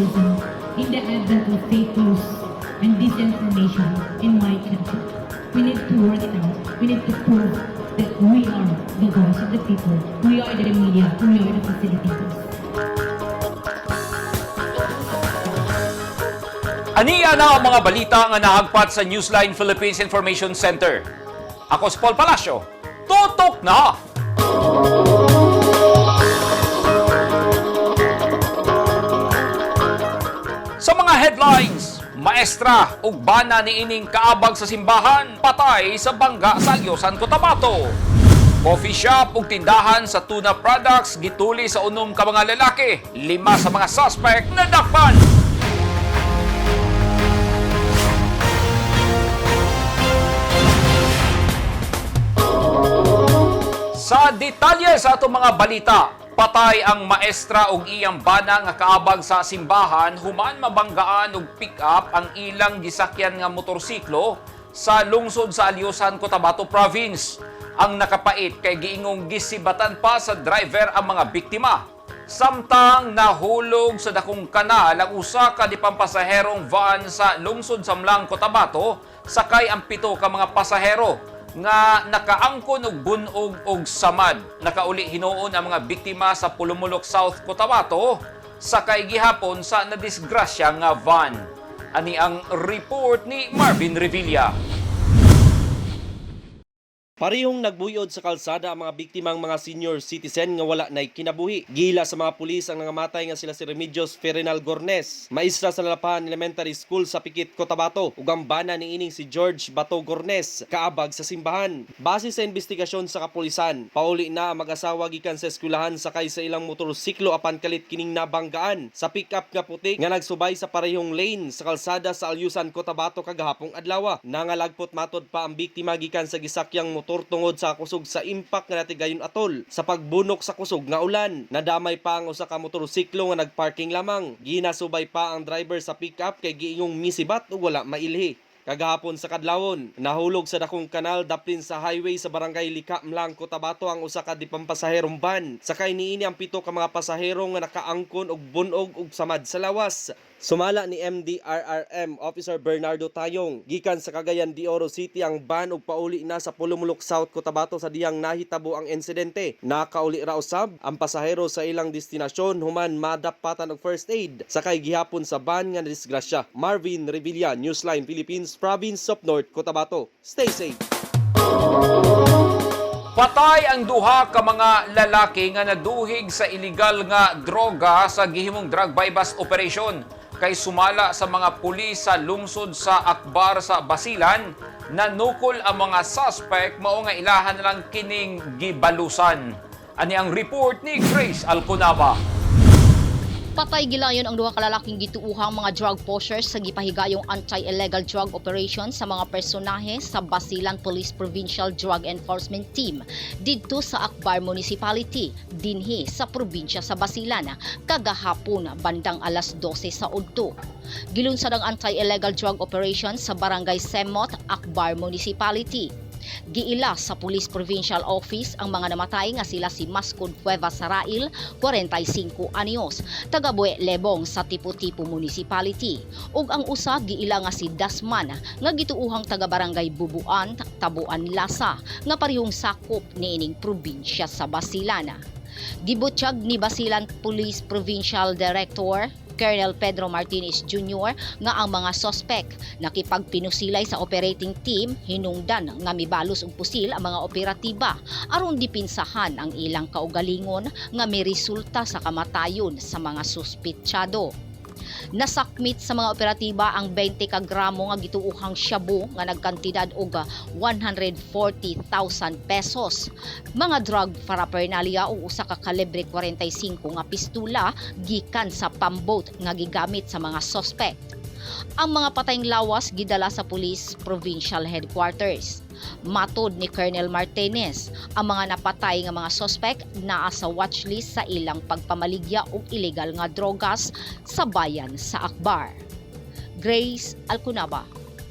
journalism in the advent of fake news and disinformation in my country. We need to work it out. We need to prove that we are the voice of the people. We are the media. We are the facilitators. Aniya na ang mga balita nga nahagpat sa Newsline Philippines Information Center. Ako si Paul Palacio. Tutok na! Sa mga headlines, maestra ug bana niining kaabag sa simbahan, patay sa bangga sa Alyosan, Cotabato. Coffee shop ug tindahan sa tuna products gituli sa unom ka mga lalaki. Lima sa mga suspect nadakpan. Sa detalye sa atong mga balita, patay ang maestra ug iyang bana nga kaabag sa simbahan human mabanggaan og pick-up ang ilang gisakyan nga motorsiklo sa lungsod sa Alyosan, Cotabato Province. Ang nakapait kay giingong gisibatan pa sa driver ang mga biktima. Samtang nahulog sa dakong kanal ang usa ka dipampasaherong van sa lungsod sa Mlang, Cotabato, sakay ang 7 ka mga pasahero nga nakaangkon og bunog og samad. Nakauli hinuon ang mga biktima sa Pulumulok South, Cotabato, sakay gihapon sa nadisgrasya nga van. Ani ang report ni Marvin Revilla. Parehong nagbuyod sa kalsada ang mga biktimang mga senior citizen nga wala na'y kinabuhi. Gila sa mga pulis ang nangamatay nga sila si Remedios Ferinal Gornes, maestra sa Lalapan Elementary School sa Pikit, Cotabato, ug ang bana niining si George Bato Gornes, kaabag sa simbahan. Base sa investigasyon sa kapulisan, pauli na ang mag-asawa gikan sa eskwelahan sakay sa ilang motorsiklo apan kalit kining nabanggaan sa pick-up nga puti nga nagsubay sa parehong lane sa kalsada sa Alyusan, Cotabato kagahapong adlaw. Nangalagpot matod pa ang biktima gikan sa gisakyang motor tungod sa kusog sa impact nga natigayon atol sa pagbunok sa kusog nga ulan. Nadamay pa ang usa ka motorsiklo nga nagparking lamang. Ginasubay pa ang driver sa pick-up kay giingong misibat ug wala mailhi. Kagahapon sa kadlawon, nahulog sa dakong kanal daplin sa highway sa barangay Lika, Mlang, Cotabato ang usa ka dipampasaherong van. Sakay niini ang 7 ka mga pasahero nga nakaangkon og bunog og samad sa lawas. Sumala ni MDRRM Officer Bernardo Tayong, gikan sa Cagayan de Oro City ang van ug pauli na sa Pulumulok South, Cotabato sa diyang nahitabo ang insidente. Nakauli ra usab ang pasahero sa ilang destinasyon human madapatan og first aid sakay gihapon sa van nga nadisgrasya. Marvin Revilla, Newsline Philippines, Province of North Cotabato. Stay safe. Patay ang duha ka mga lalaki nga naduhig sa illegal nga droga sa gihimong drug buy-bust operation. Kay sumala sa mga pulis sa lungsod sa Akbar sa Basilan, nanukol ang mga suspect mao nga ilahan lang kining gibalusan. Ani ang report ni Grace Alconaba. Patay gilayon ang duha ka lalaking gituuhang mga drug pushers sa gipahigayong anti-illegal drug operation sa mga personahe sa Basilan Police Provincial Drug Enforcement Team didto sa Akbar Municipality, dinhi sa probinsya sa Basilan, kagahapon bandang alas 12 sa udto. Gilunsad ang anti-illegal drug operation sa Barangay Semot, Akbar Municipality. Giila sa Police Provincial Office ang mga namatay nga sila si Mascon Cueva Sarail, 45 anyos, taga Bue Lebong sa Tipo-Tipo Municipality, ug ang usa giila nga si Dasman nga gituuhang taga Barangay Bubuan, Tabuan Lasa, nga parehong sakop niining probinsya sa Basilan. Gibutyag ni Basilan Police Provincial Director Colonel Pedro Martinez Jr. nga ang mga sospek nakipagpinusilay sa operating team hinungdan nga mibalos og pusil ang mga operatiba aron dipinsahan ang ilang kaugalingon nga miresulta sa kamatayon sa mga suspetsado. Nasakmit sa mga operatiba ang 20 ka gramo nga gituuhang shabu nga nagkantidad og 140,000 pesos, mga drug paraphernalia ug usa ka kalibre 45 nga pistula gikan sa pambot nga gigamit sa mga suspect. Ang mga patayng lawas gidala sa Police Provincial Headquarters. Matod ni Colonel Martinez, ang mga napatay nga mga suspect naa sa watchlist sa ilang pagpamaligya og ilegal nga drogas sa bayan sa Akbar. Grace Alcunaba,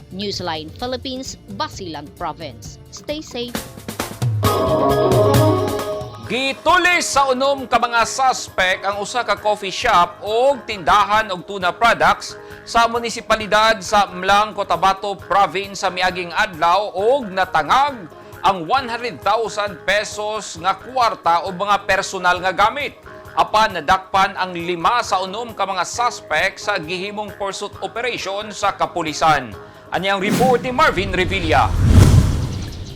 Newsline Philippines, Basilan Province. Stay safe. Gitulis sa 6 ka mga suspect ang usa ka coffee shop og tindahan og tuna products sa munisipalidad sa M'lang, Cotabato Province sa miaging adlaw og natangag ang 100,000 pesos nga kwarta o mga personal nga gamit. Apan nadakpan ang 5 sa 6 ka mga suspect sa gihimong pursuit operation sa kapulisan. Ani ang report ni Marvin Revilla.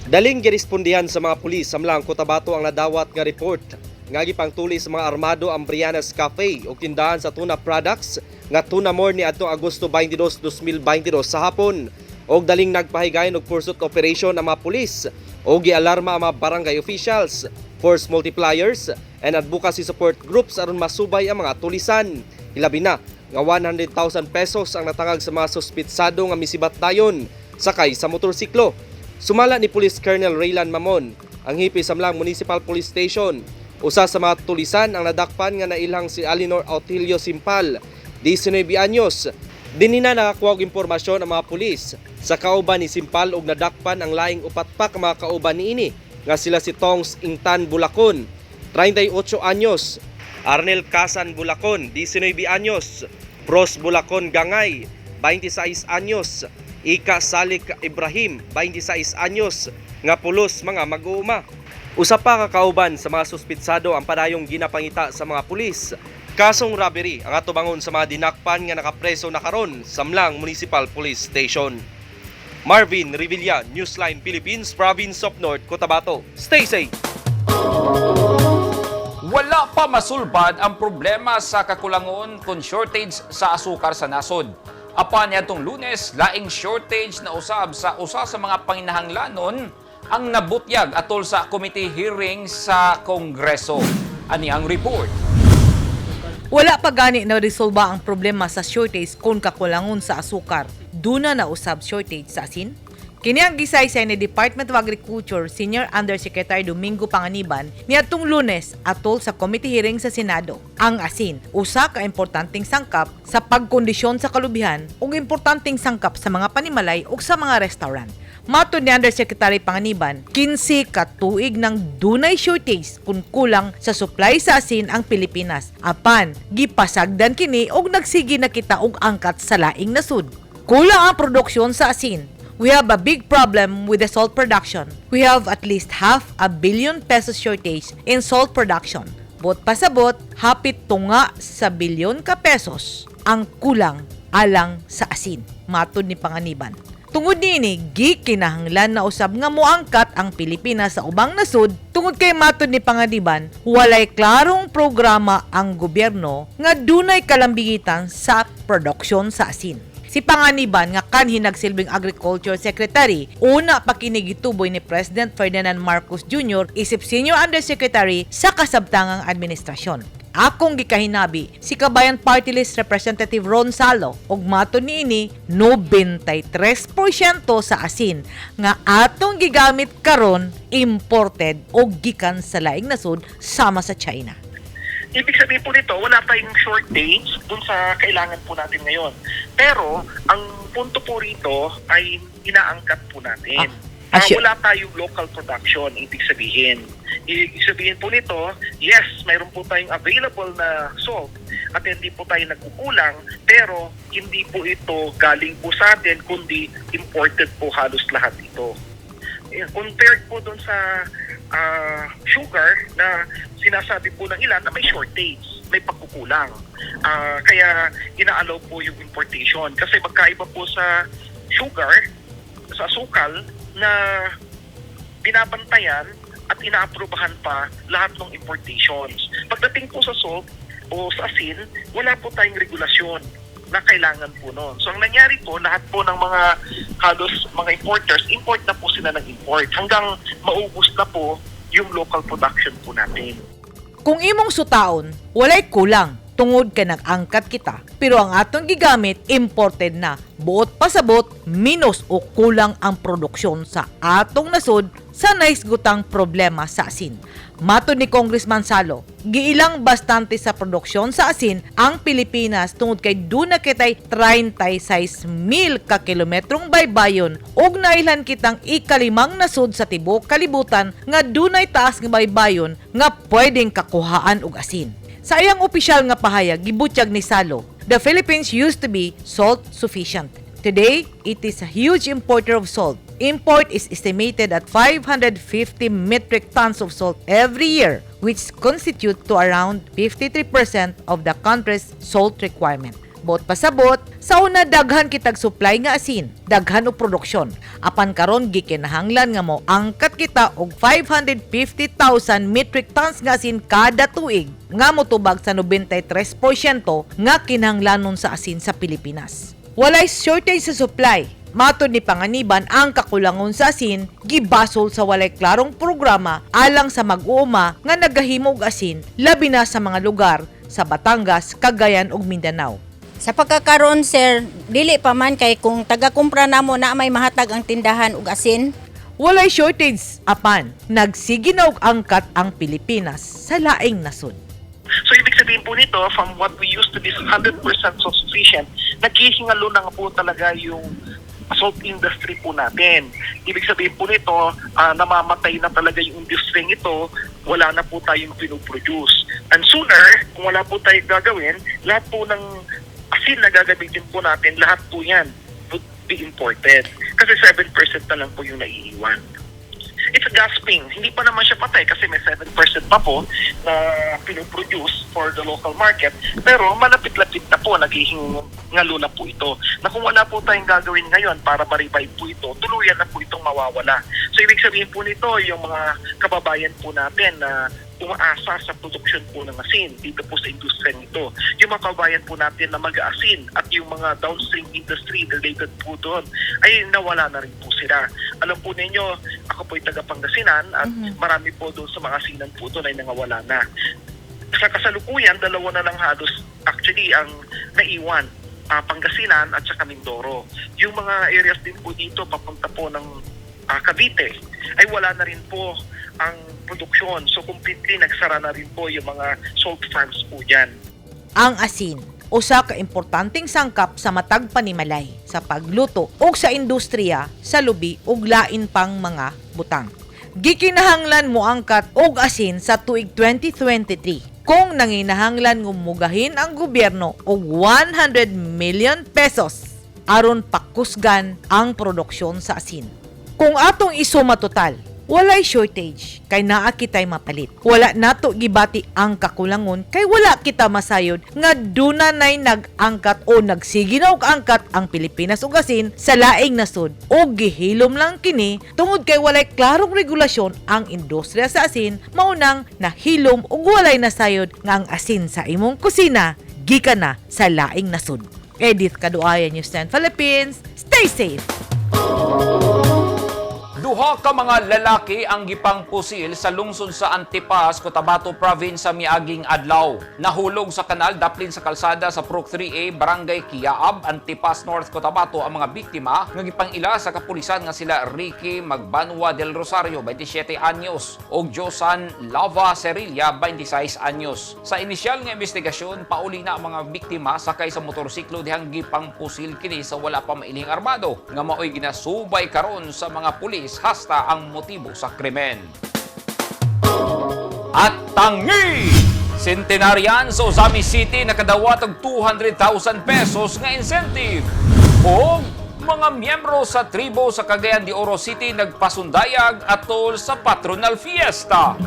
Daling girespondihan sa mga pulis sa M'lang, Cotabato ang nadawat nga report nga gipangtuli sa mga armado ang Brianna's Cafe ug tindahan sa tuna products nga Tuna More ni adtong Agosto 22, 2022 sa hapon. Og daling nagpahigayon og pursuit operation ang mga pulis og gialarma ang mga barangay officials, force multipliers and advocacy support groups aron masubay ang mga tulisan. Hilabi na nga 100,000 pesos ang natangag sa mga suspitsado nga misibat dayon sakay sa motorsiklo. Sumala ni Police Colonel Raylan Mamon, ang hepe sa M'lang Municipal Police Station. Usa sa mga tulisan ang nadakpan nga nailhang si Alinor Autilio Simpal, 19 anyos. Dinhi na nakakuha og impormasyon ang mga pulis sa kauban ni Simpal og nadakpan ang laing upat pa ka mga kauban niini nga sila si Tongs Ingtan Bulakon, 38 anyos, Arnel Casan Bulakon, 19 anyos, Pros Bulakon Gangay, 26 anyos, Ika Salik Ibrahim, 26 anyos, nga pulos mga mag-uuma. Usa pa ka kauban sa mga suspitsado ang padayong ginapangita sa mga pulis. Kasong robbery ang atubangon sa mga dinakpan nga nakapreso na karon sa M'lang Municipal Police Station. Marvin Revilla, Newsline Philippines, Province of North Cotabato. Stay safe! Wala pa masulbad ang problema sa kakulangon kon shortage sa asukar sa nasod. Apan niadtong Lunes, laing shortage na usab sa usa sa mga panginahanglanon ang nabutyag atol sa committee hearing sa Kongreso. Ani ang report. Wala pa gani na resolba ang problema sa shortage kung kakulangon sa asukar. Duna na usab shortage sa asin. Kini ang gisaysay ni Department of Agriculture Senior Undersecretary Domingo Panganiban niadtong Lunes atol sa committee hearing sa Senado. Ang asin, usa ka importanteng sangkap sa pagkondisyon sa kalubihan ug importanteng sangkap sa mga panimalay ug sa mga restaurant. Matod ni Undersecretary Panganiban, 15 ka tuig nang dunay shortage kung kulang sa supply sa asin ang Pilipinas. Apan, gipasagdan kini og nagsige na kita og angkat sa laing nasud. Kulang ang produksyon sa asin. We have a big problem with the salt production. We have at least half a billion pesos shortage in salt production. Buot pasabot, hapit tunga sa bilyon ka pesos ang kulang alang sa asin, matod ni Panganiban. Tungod niini, gikinahanglan na usab nga moangkat ang Pilipinas sa ubang nasud tungod kay matod ni Panganiban, walay klarong programa ang gobyerno nga dunay kalambigitan sa produksyon sa asin. Si Panganiban nga kanhi nagsilbing Agriculture Secretary, una pa kini gituboy ni President Ferdinand Marcos Jr. isip Senior Undersecretary sa kasabtangang administrasyon. Akong gikahinabi si Kabayan Party List Representative Ron Salo ug matod niini 93% sa asin nga atong gigamit karon imported og gikan sa laing nasod sama sa China. Ibig sabihin po nito, wala tayong shortage dun sa kailangan po natin ngayon. Pero, ang punto po rito ay inaangkat po natin. Wala tayong local production, ibig sabihin. Ibig sabihin po nito, yes, mayroon po tayong available na salt at hindi po tayo nagkukulang, pero hindi po ito galing po sa atin, kundi imported po halos lahat ito. Eh, compared po doon sa sugar na sinasabi po ng ilan na may shortage, may pagkukulang. Kaya inaalaw po yung importation. Kasi magkaiba po sa sugar, sa asukal, na binabantayan at inaaprubahan pa lahat ng importations. Pagdating po sa salt o sa asin, wala po tayong regulasyon na kailangan po noon. So ang nangyari po, lahat po ng mga halos mga importers, import na po sila ng import hanggang maubos na po yung local production po natin. Kung imong sutaon, walay kulang tungod kay nag-angkat kita. Pero ang atong gigamit, imported na. Buot pasabot, minus o kulang ang produksyon sa atong nasod. sa nahisgutang problema sa asin. Matod ni Congressman Salo, giilang bastante sa produksyon sa asin ang Pilipinas tungod kay duna kitay 36 mil ka kilometrong baybayon ug nailhan kitang ikalimang nasud sa tibuok kalibutan nga dunay taas nga baybayon nga pwedeng kakuhaan og asin. Sa iyang opisyal nga pahayag, gibutyag ni Salo, "The Philippines used to be salt sufficient. Today, it is a huge importer of salt. Import is estimated at 550 metric tons of salt every year, which constitute to around 53% of the country's salt requirement." Buot pasabot, sa una daghan kitag supply nga asin, daghan og produksyon. Apan karon gikinahanglan nga mo angkat kita og 550,000 metric tons nga asin kada tuig nga motubag sa 93% nga kinahanglanon sa asin sa Pilipinas. Walay shortage sa supply. Matod ni Panganiban, ang kakulangon sa asin gibasol sa walay klarong programa alang sa mag-uuma nga nagahimo og asin, labi na sa mga lugar sa Batangas, Cagayan ug Mindanao. Sa pagkakaroon, sir, dili pa man kay kung taga-kumpra namo na may mahatag ang tindahan og asin. Walay shortage apan nagsige na og angkat ang Pilipinas sa laing nasod. So ibig sabihin po nito, from what we used to be 100% self-sufficient, naghihingalo na nga po talaga yung salt industry po natin. Ibig sabihin po nito, namamatay na talaga yung industry ito, wala na po tayong pinuproduce. And sooner, kung wala po tayong gagawin, lahat po ng asin na gagamitin po natin, lahat po yan would be imported. Kasi 7% na lang po yung naiiwan. It's gasping. Hindi pa naman siya patay kasi may 7% pa po na pinuproduce for the local market. Pero malapit-lapit na po, naghihingalo na po ito. Na kung wala po tayong gagawin ngayon para ma-revive po ito, tuluyan na po itong mawawala. So ibig sabihin po nito, yung mga kababayan po natin na umaasa sa production po ng asin dito po sa industriya nito. Yung mga kababayan po natin na mag-aasin at yung mga downstream industry related po doon ay nawala na rin po sila. Alam po ninyo, ako po ay taga Pangasinan at marami po doon sa mga asinan po doon ay nangawala na. Sa kasalukuyan, dalawa na lang halos actually ang naiwan. Pangasinan at saka Mindoro. Yung mga areas din po dito papunta po ng Cavite ay wala na rin po ang produksyon. So completely nagsara na rin po yung mga salt farms po dyan. Ang asin, usa ka importanteng sangkap sa matag panimalay, sa pagluto ug sa industriya, sa lubi ug lain pang mga butang. Gikinahanglan moangkat og asin sa tuig 2023 kung nanginahanglan nga mugahin ang gobyerno og 100 million pesos aron pakusgan ang produksyon sa asin. Kung atong isuma total, walay shortage kay naa kitay mapalit. Wala nato gibati ang kakulangon kay wala kita masayod nga duna nay nag-angkat o nagsige na og angkat ang Pilipinas og asin sa laing nasod o gihilom lang kini tungod kay walay klarong regulasyon ang industriya sa asin, maunang nahilom ug walay nasayod nga ang asin sa imong kusina gikan na sa laing nasod. Edith Kaduaya, News 10 Philippines. Stay safe! Duha ka mga lalaki ang gipangpusil sa lungsod sa Antipas, Cotabato Province sa miaging adlaw. Nahulog sa kanal daplin sa kalsada sa Prok 3A, Barangay Kiaab, Antipas North, Cotabato ang mga biktima nga gipangila sa kapulisan nga sila Ricky Magbanwa del Rosario, 27 anyos, ug Josan Lava Cerilla, 26 anyos. Sa inisyal nga investigasyon, pauli na ang mga biktima sakay sa motorsiklo dihang gipangpusil kini sa wala pa mailhing armado nga maoy ginasubay karon sa mga pulis hasta ang motibo sa krimen. At tangi! Centenarian sa Ozamiz City nakadawat og 200,000 pesos nga incentive. O mga miyembro sa tribo sa Cagayan de Oro City nagpasundayag atol sa patronal fiesta.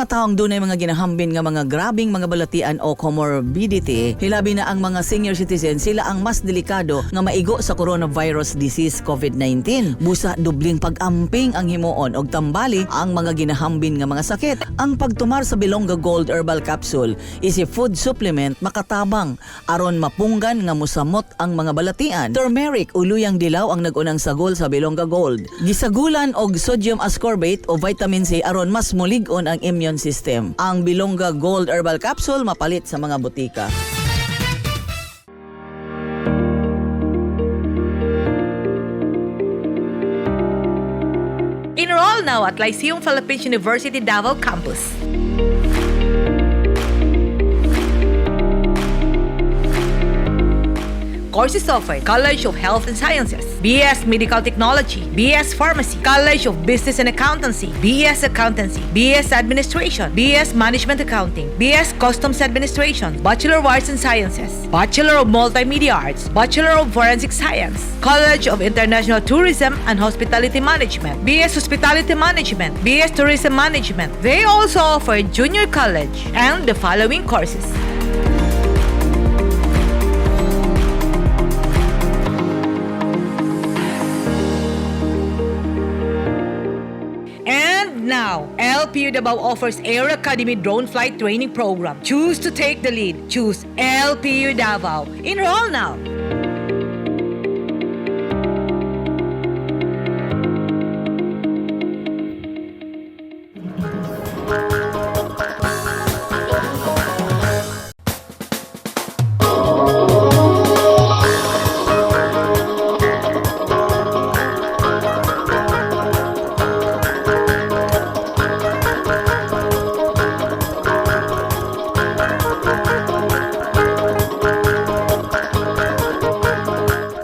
Ang mga taong dunay mga ginahambin nga mga grabing mga balatian o comorbidity, hilabi na ang mga senior citizen, sila ang mas delikado nga maigo sa coronavirus disease COVID-19. Busa dubling pag-amping ang himuon og tambali ang mga ginahambin nga mga sakit. Ang pagtumar sa Bilongga Gold Herbal Capsule is a food supplement makatabang aron mapunggan nga musamot ang mga balatian. Turmeric o luyang dilaw ang nag-unang sagol sa Bilongga Gold. Gisagulan og sodium ascorbate o vitamin C aron mas mulig-on ang immune system. Ang Bilongga Gold Herbal Capsule mapalit sa mga botika. Enroll now at Lyceum Philippines University Davao Campus. Courses offered: College of Health and Sciences, BS Medical Technology, BS Pharmacy, College of Business and Accountancy, BS Accountancy, BS Administration, BS Management Accounting, BS Customs Administration, Bachelor of Arts and Sciences, Bachelor of Multimedia Arts, Bachelor of Forensic Science, College of International Tourism and Hospitality Management, BS Hospitality Management, BS Tourism Management. They also offer junior college and the following courses. And now, LPU Davao offers Air Academy Drone Flight Training Program. Choose to take the lead. Choose LPU Davao. Enroll now.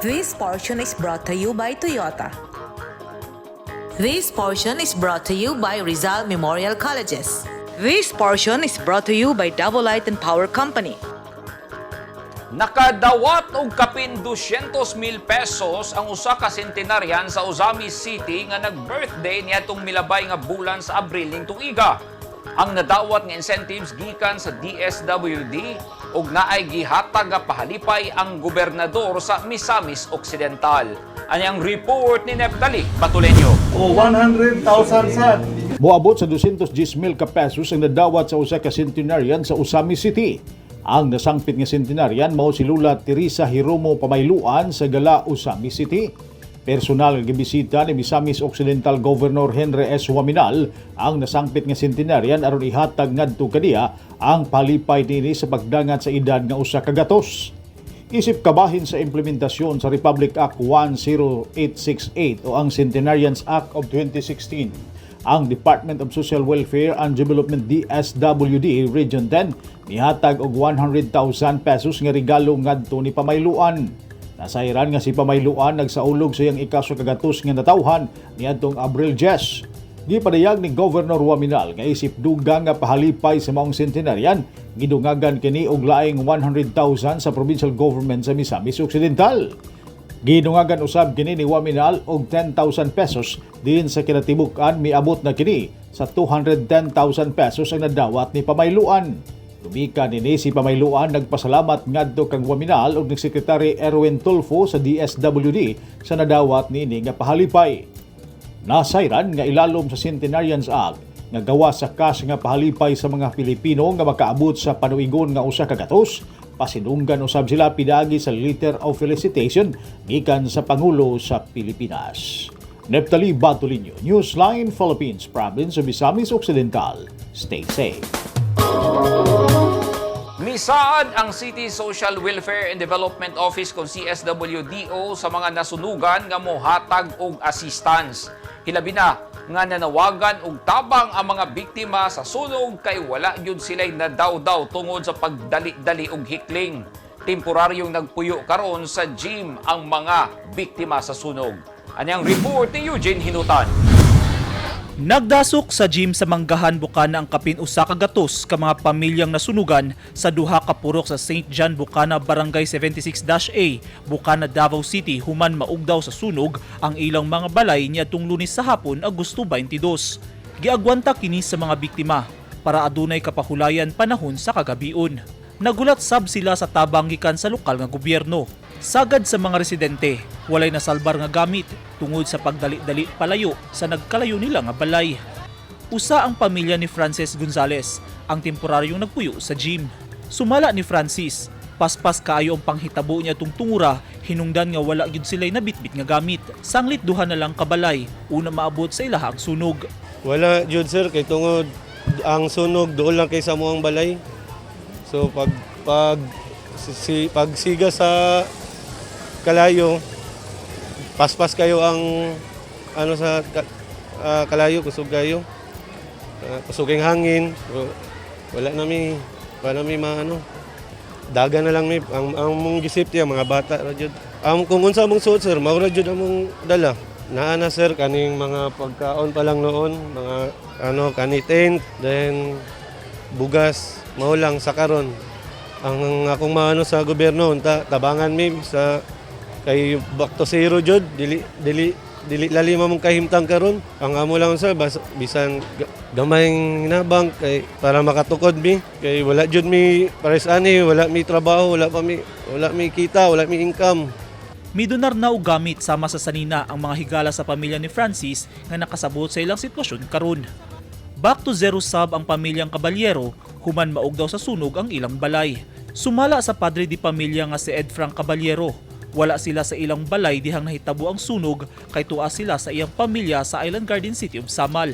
This portion is brought to you by Toyota. This portion is brought to you by Rizal Memorial Colleges. This portion is brought to you by Davao Light and Power Company. Nakadawat og kapin 200,000 pesos ang usa ka centenarian sa Ozamis City nga nag-birthday niadtong milabay nga bulan sa Abril ning tuiga. Ang nadawat nga incentives gikan sa DSWD ug naay gihatag nga pahalipay ang gobernador sa Misamis Occidental. Ani ang report ni Neptali Batuleño. O 100,000 sad. Moabot sa 210,000 ka pesos ang nadawat sa usa ka centenarian sa Ozamis City. Ang nasangpit nga centenarian mao si Lula Teresa Hiromo Pamayluan sa Gala, Ozamis City. Personal nga gibisita ni Misamis Occidental Governor Henry S. Oaminal ang nasangpit nga centenarian aron ihatag ngadto kaniya ang palipay niini sa pagdangat sa edad nga 100. Isip kabahin sa implementasyon sa Republic Act 10868 o ang Centenarians Act of 2016. Ang Department of Social Welfare and Development DSWD Region 10 mihatag og 100,000 pesos nga regalo ngadto ni Pamayluan. Nasayran nga si Pamayluan nagsaulog sa iyang ika-100 nga natawhan niadtong Abril 10. Gipadayag ni Governor Oaminal nga isip dugang nga pahalipay sa maong centenarian, gidungagan kini og laing 100,000 sa provincial government sa Misamis Occidental. Gidungagan usab kini ni Oaminal og 10,000 pesos diin sa kinatibuk-an miabot na kini sa 210,000 pesos ang nadawat ni Pamayluan. Tumikan nini si Pamayluan nagpasalamat ngadto kang Oaminal ug ni Secretary Erwin Tulfo sa DSWD sa nadawat niini nga pahalipay. Nasayran nga ilalom sa Centenarians Act nga gawa sa cash nga pahalipay sa mga Pilipino nga makaabot sa panuigon nga 100, pasinunggan usab sila pidagi sa letter of felicitation gikan sa Pangulo sa Pilipinas. Neptali Batulinho, Newsline Philippines, Province of Misamis Occidental. Stay safe. Misaad ang City Social Welfare and Development Office kung CSWDO sa mga nasunugan nga mohatag og assistance. Hilabi na nga nanawagan og tabang ang mga biktima sa sunog kay wala gyud sila'y nadawdaw tungod sa pagdali-dali og hikling. Temporaryong nagpuyo karon sa gym ang mga biktima sa sunog. Ani ang report ni Eugene Hinutan. Nagdasok sa gym sa Manggahan, Bukana ang kapin 100 ka mga pamilyang nasunugan sa duha ka purok sa St. John Bukana, Barangay 76-A, Bukana, Davao City human maugdaw sa sunog ang ilang mga balay niadtong Lunes sa hapon, Agosto 22. Giagwanta kini sa mga biktima. para adunay kapahulayan panahon sa kagabion. Nagulat sab sila sa tabang gikan sa lokal nga gobyerno. Sagad sa mga residente, walay nasalbar nga gamit tungod sa pagdali-dali palayo sa nagkalayo nila nga balay. Usa ang pamilya ni Francis Gonzales, ang temporaryong nagpuyo sa gym. Sumala ni Francis, paspas kaayo ang panghitabo niya tung tungura, hinungdan nga wala gyud sila'y nabitbit nga gamit. Sanglit duha na lang kabalay, una maabot sa ilahang sunog. Wala jud, sir, kay tungod ang sunog doon lang kay sa muang balay. So pag pag si, pagsiga sa kalayo, paspas kayo ang ano sa kalayo, kusog kayo. Kusog ang hangin. So, wala na mi maano. Daga na lang mi ang mong gisip tiya mga bata ra jud. Ang kung unsa mong suot, sir, mao ra jud among dala. Naa na, sir, kaning mga pagkaon pa lang noon, mga ano kani tent, then bugas, mao lang sa karon. Ang akong maano sa gobyerno unta tabangan mi sa kay back to zero jud, dili dili dili lalim among kahimtang karon. Ang amo lang sa bas, bisan gamayng hinabang kay para makatukod mi kay wala jud mi pares ani, wala mi trabaho, wala pa mi, wala mi kita, wala mi income. Midonar na og gamit sama sa sanina ang mga higala sa pamilya ni Francis nga nakasabot sa ilang sitwasyon karon. Back to zero sab ang pamilyang Caballero human maug daw sa sunog ang ilang balay. Sumala sa padre di pamilya nga si Ed Frank Caballero, wala sila sa ilang balay dihang nahitabo ang sunog kay tuwa sila sa iyang pamilya sa Island Garden City of Samal.